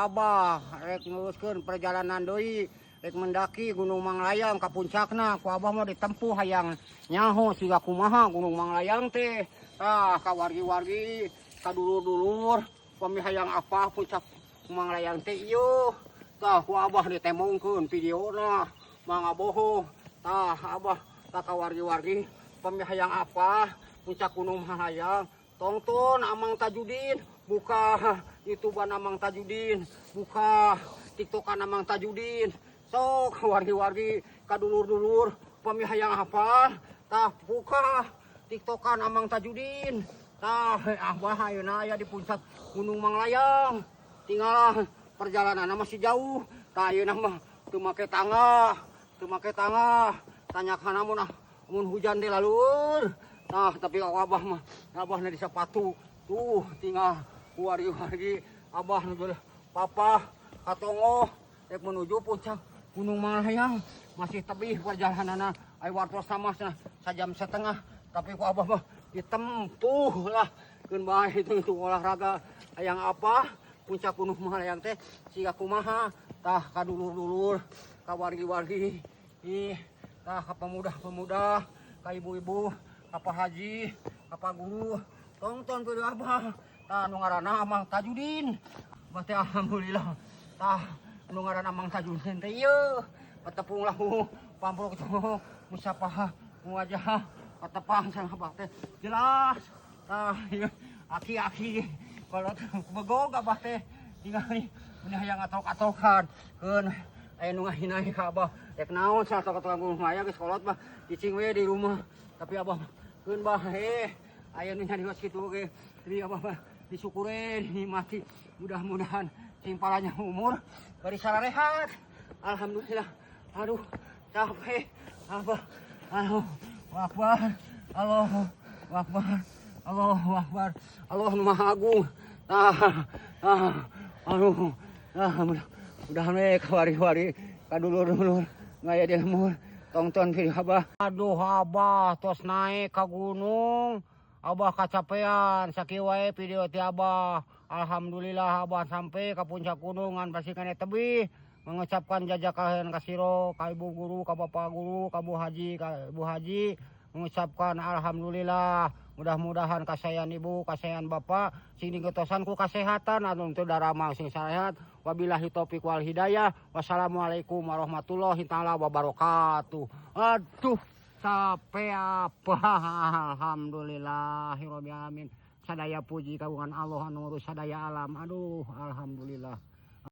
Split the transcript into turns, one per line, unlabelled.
Abah rek neruskeun perjalanan deui, rek mendaki Gunung Manglayang ka puncakna. Ku Abah mah ditempuh, hayang nyaho siga kumaha Gunung Manglayang teh. Tah, ka wargi-wargi, ka dulur-dulur, pami hayang apa puncak Manglayang teh ieu. Tah, ku Abah ditembongkeun videona, mangga bohong. Tah, Abah, tah, ka wargi-wargi, pami hayang apa puncak Gunung Manglayang, tonton Amang Tajudin, buka YouTubean Amang Tajudin, buka TikTokan Amang Tajudin. Sok, wargi-wargi, ka dulur-dulur, pami hayang apa, tah, buka TikTokan Amang Tajudin. Tah, Abah ayeuna aya di puncak Gunung Manglayang. Tinggal perjalanan masih jauh. Tah, ayeuna mah teu make tangga, teu make tangga. Tanyakan mun ah, mun hujan teh lalur. Nah, tapi Abah mah, Abah di sepatu. Tuh, tinggal wargi-wargi, Abah nuju papa katongo rek menuju puncak Gunung Manglayang. Masih tebih perjalanan, ai wartos sama sajam setengah, tapi ku Abah mah ditempuh lah. Keun bae itu olahraga, hayang apa puncak Gunung Manglayang teh siga kumaha. Tah, ka dulur-dulur, ka wargi-wargi, ih, tah, ka pemuda-pemuda, ka ibu-ibu, ka Pak Haji, ka Pak Guru, tonton video Abah. Tah, nu ngaranna Amang Tajudin. Abah teh alhamdulillah. Tah, nu ngaranna Amang Tajudin teh ieu. Patepung lahu pamprok tuh musapah wajah patepang sareng Abah teh jelas. Tah, ieu aki-aki kalau begog Abah teh tingali mun hayang atok-atokan. Keun aya nu ngahina ka Abah, rek naon sa atok-atokan Gunung Manglayang, geus kolot mah cicing we di rumah. Tapi Abah keun bae, aya nu nyarios kitu ge, jadi Abah mah disyukurin, dinikmati. Mudah-mudahan sing panjang umur, bari sararehat. Alhamdulillah. Aduh, capek Abah. Allahu Akbar, Allahu Akbar, Allahu Akbar, Allah Maha Agung. Ah, ah, aduh, ah, mudah-mudahan we ka wargi-wargi, ka dulur-dulur ngaya di lembur, tonton video Abah. Aduh, Abah tos naik ke gunung, Abah kacapean. Sakieu wae video ti Abah. Alhamdulillah, Abah sampai ke puncak gunung, ngan pasti keneh tebih. Mengucapkan jazakallahu kasiro ka ibu guru, ka bapak guru, ka bu haji, ka ibu haji, mengucapkan alhamdulillah. Mudah-mudahan kasayan ibu, kasayan bapak sing digetosan ku kasehatan, anu teu daramang sing sarehat. Wabillahi taufik wal hidayah. Wassalamualaikum warahmatullahi taala wabarakatuh. Aduh, capek apa. Alhamdulillahirabbil alamin. Sadaya puji kagungan Allah anu ngurus sadaya alam. Aduh, alhamdulillah.